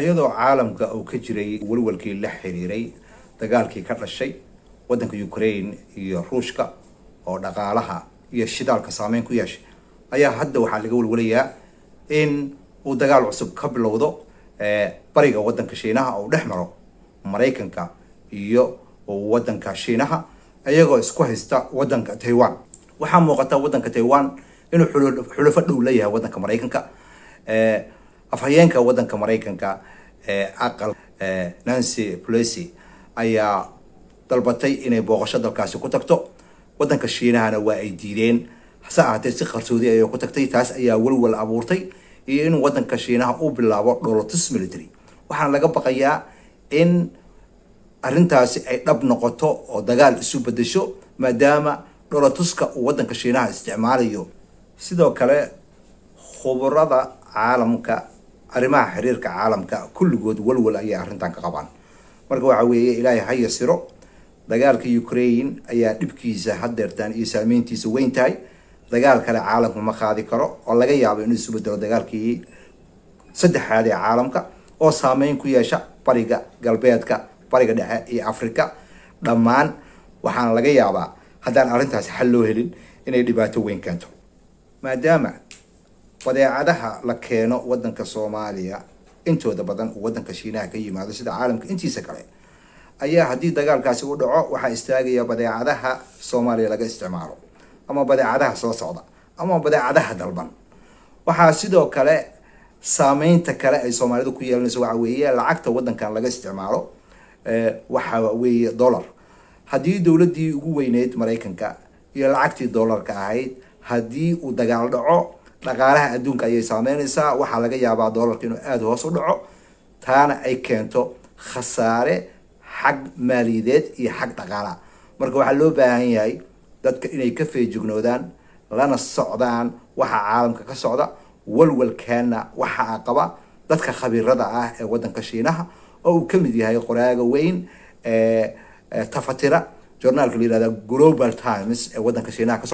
Iyadoo caalamka uu ka jiray walwalkii la xiriiray dagaalkii ka dhashay waddanka Ukraine iyo Ruushka oo dhaqaalaha iyo shidaalka saameyn ku yeeshay, ayaa hadda waxaa laga walwalayaa in uu dagaal cusub ka bilowdo bariga waddanka Shiinaha oo dhex maro Maraykanka iyo waddanka Shiinaha, iyagoo isku haysta waddanka Taiwan. Waxaa muuqata waddanka Taiwan inuu xulufo dhow leeyahay waddanka Maraykanka. Afhayeenka waddanka Maraykanka aqal, Nancy Pelosi, ayaa dalbatay inay booqasho dalkaasi ku tagto. Waddanka Shiinahana waa ay diideen, hase ahaatee si qarsoodi ayay ku tagtay. Taas ayaa walwal abuurtay iyo in waddanka Shiinaha uu bilaabo dhoolatus military. Waxaana laga baqayaa in arrintaasi ay dhab noqoto oo dagaal isu bedesho, maadaama dhoolatuska uu waddanka Shiinaha isticmaalayo. Sidoo kale khuburada caalamka, arrimaha xiriirka caalamka, kulligood walwal ayay arrintan ka qabaan. Marka waxa weeye, Ilaahay ha yasiro. Dagaalka Ukraine ayaa dhibkiisa haddeertaan iyo saameyntiisa weyn tahay. Dagaal kale caalamka ma qaadi karo oo laga yaabo inuu isu bedelo dagaalkii saddexaad ee caalamka oo saameyn ku yeesha bariga, galbeedka, Bariga Dhexe iyo Africa dhammaan. Waxaana laga yaabaa haddaan arrintaasi xal loo helin inay dhibaato weyn keento, maadaama badeecadaha la keeno waddanka Soomaaliya intooda badan uu waddanka Shiinaha ka yimaado, sida caalamka intiisa kale. Ayaa haddii dagaalkaasi u dhaco, waxaa istaagaya badeecadaha Soomaaliya laga isticmaalo ama badeecadaha soo socda ama badeecadaha dalban. Waxaa sidoo kale saameynta kale ay Soomaalidu ku yeelanayso waxa weeye lacagta waddankan laga isticmaalo waxa weeye dollar. Haddii dowladdii ugu weyneyd Maraykanka iyo lacagtii dollarka ahayd haddii uu dagaal dhaco, dhaqaalaha adduunka ayay saameynaysaa. Waxaa laga yaabaa dollarka inuu aada hoos u dhaco, taana ay keento khasaare xag maaliyadeed iyo xag dhaqaalaha. Marka waxaa loo baahan yahay dadka inay ka feejignoodaan lana socdaan waxa caalamka ka socda. Walwalkaana waxa qaba dadka khabiirada ah ee waddanka Shiinaha, oo uu kamid yahay qoraaga weyn ee tafatira journaalka la yihahda Global Times ee waddanka Shiinaha kasoo